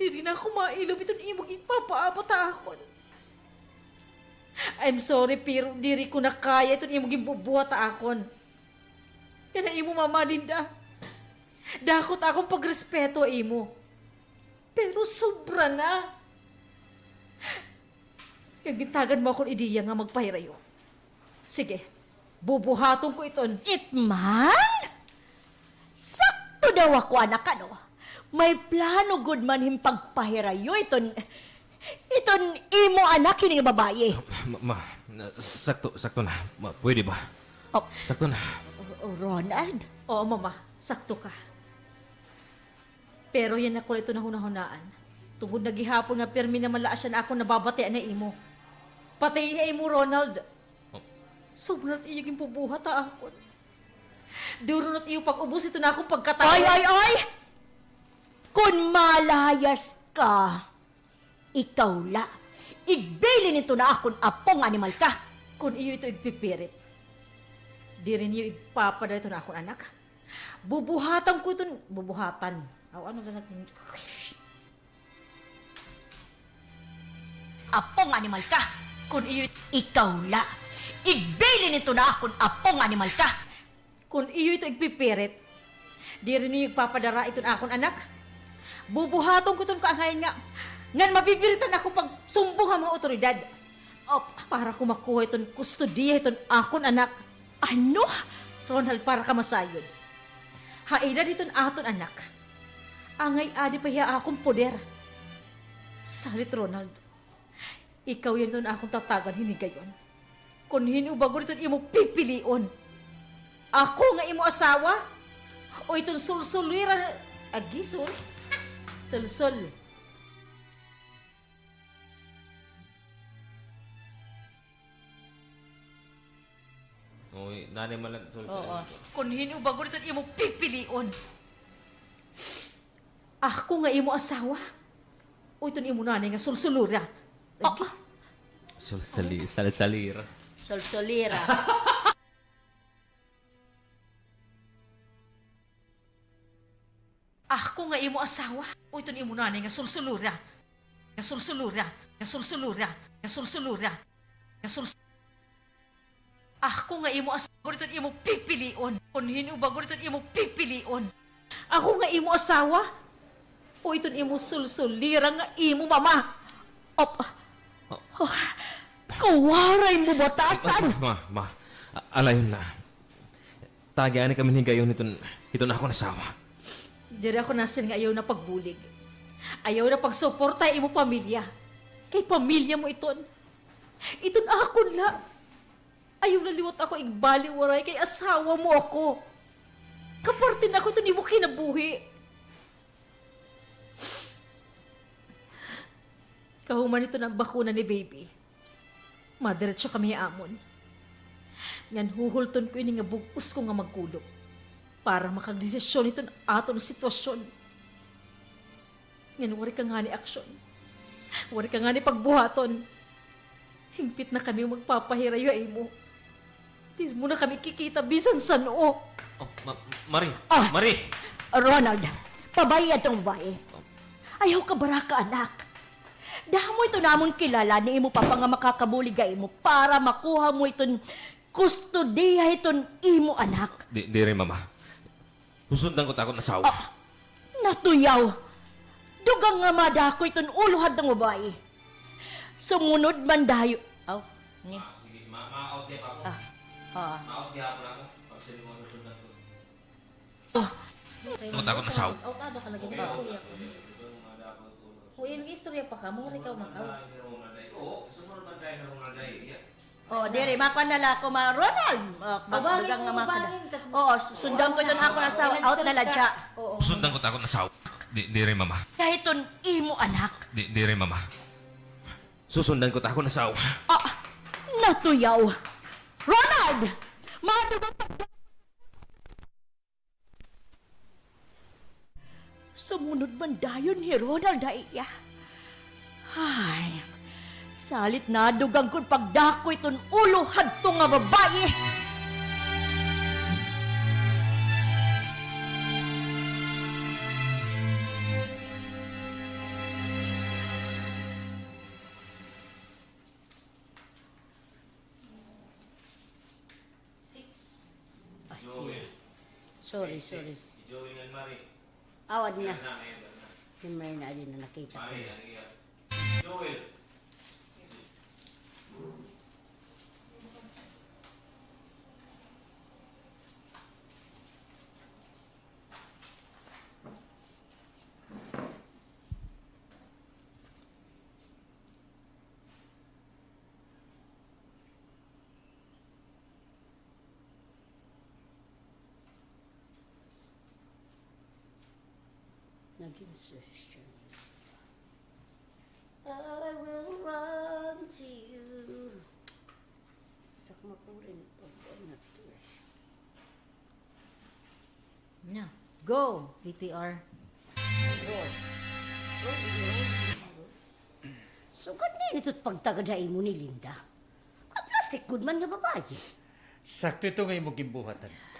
Diri na ako mailob iton imo ginpapaabat ha akon. I'm sorry, pero diri ko na kaya iton imo ginbubuhat ha akon. Yana imo, Mama Linda. Dako it akon pagrespeto ha imo. Pero sobra na. Nga gintagad mo akon ideya nga magpahirayo. Sige, bubuhaton ko iton. It man? Sakto daw ako, anak, ano? May plano gud man hin pagpahirayo iton, iton imo anak hini nga babaye. Ma, ma, sakto, sakto na. Ma, pwede ba? Oh. Sakto na. Oh, oh, Ronald? Oo, Mama. Sakto ka. Pero yana ko la ito nahunahunaan. Tungod na gihapon nga pirmi na man la asya an akon nababatian ha imo. Pati ha imo, Ronald. Oh. Sobra na it iyo ginbubuhat ha akon. Duro na it iyo pag-ubos hiton akon pagkatawo. Oy, oy, oy! Kon malayas ka, ikaw la. Igbilin ito nga akon apo nga animal ka. Kon iyo ito igpipirit, diri niyo igpapadara iton akon anak. Bubuhatan ko iton, bubuhatan. Aw, ano gani? Apo nga animal ka. Kon iyo, ikaw la. Igbilin ito nga akon apo nga animal ka. Kon iyo ito igpipirit, diri niyo igpapadara iton akon anak. Bubuhaton ko iton kaanghayan nga, ngan mabibiritan ako pagsumbong ha mga awtoridad. Op, para ko makuha iton kustodiya hiton akon anak. Ano? Ronald, para ka masayod. Ha edad hiton aton anak, angay adi pa hiya ha akon poder. Salit, Ronald, ikaw yana iton akon tatagan hinigayon. Kon hin-o ba gud iton imo pipilion? Ako nga imo asawa? O iton sulsulira, agi, sul-, sulsul. Uy, nanay man lang, sulsul. Oo. Kon hin-o ba gud iton imo pipilion? Ako nga imo asawa? O iton imo nanay nga sulsulura? Agi. Sulsali-, salsalira. Sulsulira. Ako nga imo asawa? O iton imo nanay nga sulsulura? Nga sulsulura? Nga sulsulura? Nga sulsulura? Nga suls-, ako nga imo asawa, gud iton imo pipilion. Kon hin-o ba gud iton imo pipilion? Ako nga imo asawa? O iton imo sulsulira nga imo mama? Op. Oh, kawaray mo batasan. Ma, ma, ma. A-, alayon na. Tagi anay kami higayon hiton, hiton akon asawa. Diri ako nasiring nga ayaw na pagbulig. Ayaw na pagsuporta ha imo pamilya. Kay pamilya mo iton. Iton akon la. Ayaw na liwat ako igbaliwaray kay asawa mo ako. Kaparte na ako iton imo kinabuhi. Kahuman hiton bakuna ni baby, madiretso kami ha amon. Ngan huhulton ko ini nga bug-os ko nga magkulop para makagdesisyon hiton aton sitwasyon. Ngan waray ka ngani aksyon. Waray ka ngani pagbuhaton. Hingpit na kami magpapahirayo ha imo. Diri mo na kami kikita bisan san-o. Oh, Ma-, Marie! Ah! Marie! Ronald, pabayi adtong babaye. Ayaw kabaraka, anak. Damo iton amon kilala ni imo papa nga makakabulig ha imo para makuha mo iton kustodiya hiton imo anak. Di-, diri, Mama. Susundan ko it akon asawa. Ah, natuyaw. Dugang nga madako iton ulo hadtong babaye. Sumunod man dayon. Aw, ni. Ah, sige, ma-, ma-out gihapon ako. Ah, ah. Ma-out gihapon ako. Pag-send mo, susundan ko. Oh. Takot ako na sa... Out, ada ka lagi, nag-istorya ka. O, nag-istorya pa ka, mura ikaw mag-out. Oo, sumunod man tayo ng Ronald Day. Oh, diri, makuha na la ako, ma-, Ronald. Oh, pagdugang nga makuha. Oo, sundan ko iton akon asawa. Out na la dya. Oo. Sundan ko it akon asawa. Di, diri, mama. Kay iton imo anak. Di, diri, mama. Susundan ko it akon asawa. Ah, natuyaw. Ronald! Madugang pag- Sumunod man dayon hi Ronald ha iya. Ay, salit nadugang kon pagdako iton ulo hadto nga babaye. Six. Ah, Joel. Sorry, sorry. Six. Joel and Marie. Aw, adi na. Ayan na, ayan na. Si Marie na, adi na nakita ko. Marie, ano yan? Joel. Naging suggestion. I will run to you. Tak mapurin pag-, ano to eh. Nya, go, V T R. Go. Go, V T R. Sugad na ini ito pagtagad ha imo ni Linda. Ka-plastic gud man nga babaye. Sakto ito nga imo ginbuhat, anak.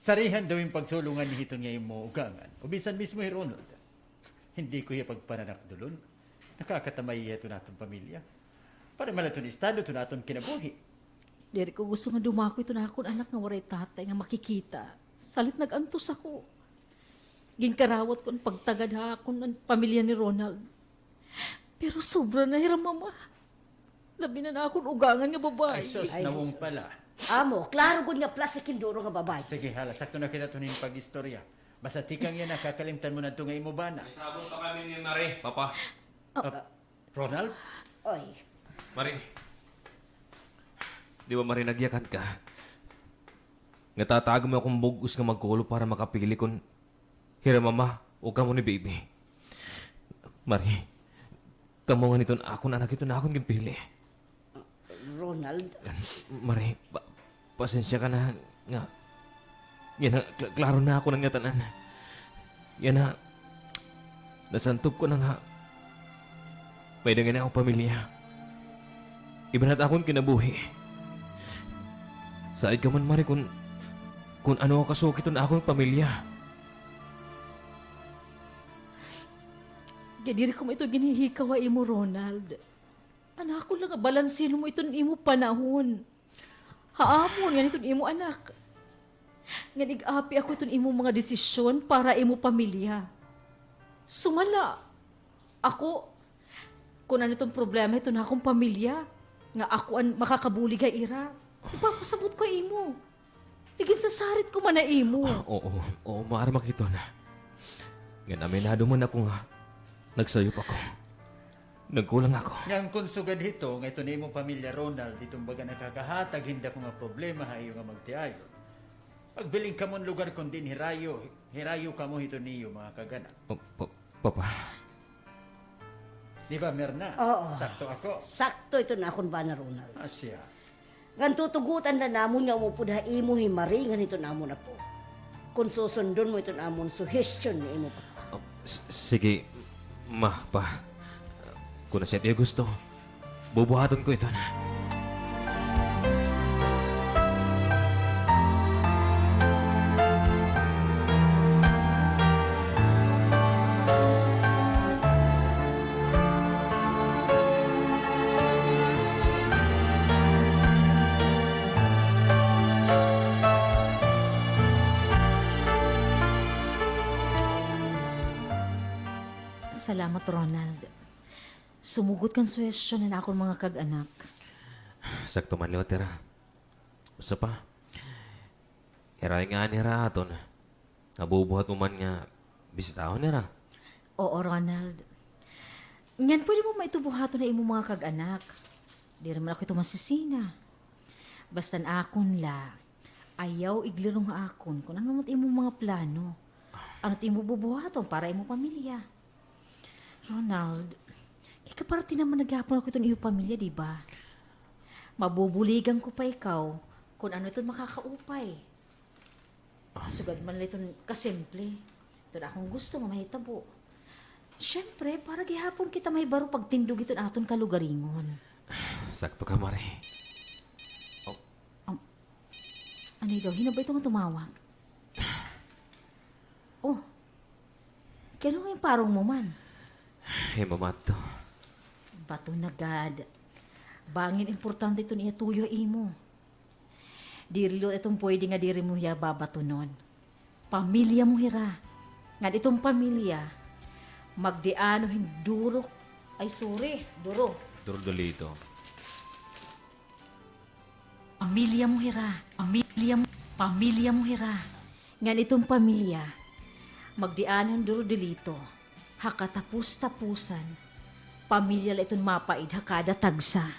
Sarihan daw in pagsulongan ni hiton nga imo ugangan. O bisan mismo hi Ronald. Hindi ko hiya pagpananakdulon. Nakakatamay hiya hiton aton pamilya. Para man la iton estado hiton aton kinabuhi. Diri ko gusto nga dumako iton akon anak nga waray tatay nga makikita. Salit nag-antos ako. Ginkarawat ko an pagtagad ha akon an pamilya ni Ronald. Pero sobra na hira, mama. Labi na an akon ugangan nga babaye. Ay, sus, nawong pala. Amo, klaro gud nga plastic hin duro nga babaye. Sige, hala, sakto na kita hiton pag-istorya. Basta tikang yana, kakalimtan mo na ito nga imo bana. May sabon pa kami ni Marie, Papa. Ah, Ronald? Oy. Marie. Di ba, Marie, nagyakan ka? nga tatagom akon bug-os nga magkulo para makapili kon hira mama o kamo ni baby. Mari, kamo ngani iton akon anak, iton akon ginpili. Ronald. Mari, pa-, pasensya ka na nga, yana, kla-, klaro na ako nga tanan. Yana, nasantob ko na nga may-ada ngani ako pamilya. Iba na it akon kinabuhi. Saad ka man, Mari, kon, kon ano kasuki iton akon pamilya. Kay diri ko man ito ginhihikaw ha imo, Ronald. Anakon la nga balansehi mo iton imo panahon. Ha amon ngan iton imo anak. Ngan ig-api ako iton imo mga desisyon para imo pamilya. Sumala, ako, kon ano iton problema iton akon pamilya, nga ako an makakabulig ha ira, ipapasabot ko ha imo. Iginsasarit ko man ha imo. Ah, oo, oo, maarma ak hiton. Ngan aminado man ako nga nagsayop ako. Nagkulang ako. Ngan kon sugad hito nga iton imo pamilya, Ronald, iton baga nakakahatag hin dako nga problema ha iyo nga magtiayon. Pagbiling kamo hin lugar kon diin hirayo, hirayo kamo hiton iyo mga kag-anak. Oh, pa-, Papa. Di ba, Mirna? Oo. Sakto ako. Sakto iton akon bana, Ronald. Asya. Ngan tutugotan la namon nga umupod ha imo hi Mari ngan hiton amon apo. Kon susundon mo iton amon suhestyon ni imo papa. Oh, s-, sige, ma, pa. Kon asya it iyo gusto, bubuhaton ko iton. Salamat, Ronald. Sumugot kan suhestyon han akon mga kag-anak. Sakto man liwat hira. Usa pa, hira ngay-an hira aton nga bubuhat mo man nga bisitahon hira. Oo, Ronald. Ngan pwede mo man ito buhaton ha imo mga kag-anak. Diri man ako ito masisina. Basta an akon la, ayaw iglirong ha akon kon ano man it imo mga plano. Ano it imo bubuhaton para imo pamilya. Ronald, kay kaparte naman na gihapon ako hiton iyo pamilya, di ba? Mabubuligan ko pa ikaw kon ano iton makakaupay. Sugad man la iton kasimple, iton akon gusto nga mahitabo. Siyempre, para gihapon kita mahibaro pagtindog hiton aton kalugaringon. Sakto ka, Mari. Oh. Am-, ano daw? Hin-o ba ito nga tumawag? Oh. Kay ano nga imparong mo man? Hi Mama adto. Bato na gad. Bangin importante iton iya tuyo ha imo. Diri liwat iton pwede nga diri mo hiya babatonon. Pamilya mo hira. Ngan iton pamilya, magdiano hin duro, ay, sorry, duro. Duro Dolito. Pamilya mo hira. Pamilya mo, pamilya mo hira. Ngan iton pamilya, magdiano hin duro Dolito. Ha katapos-tapusan, pamilya la iton mapaid ha kada tagsa.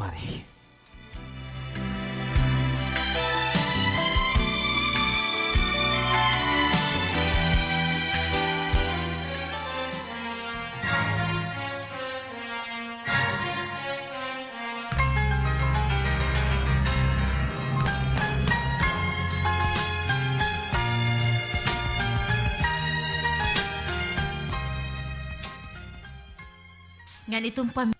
Mari. Ngan iton pam-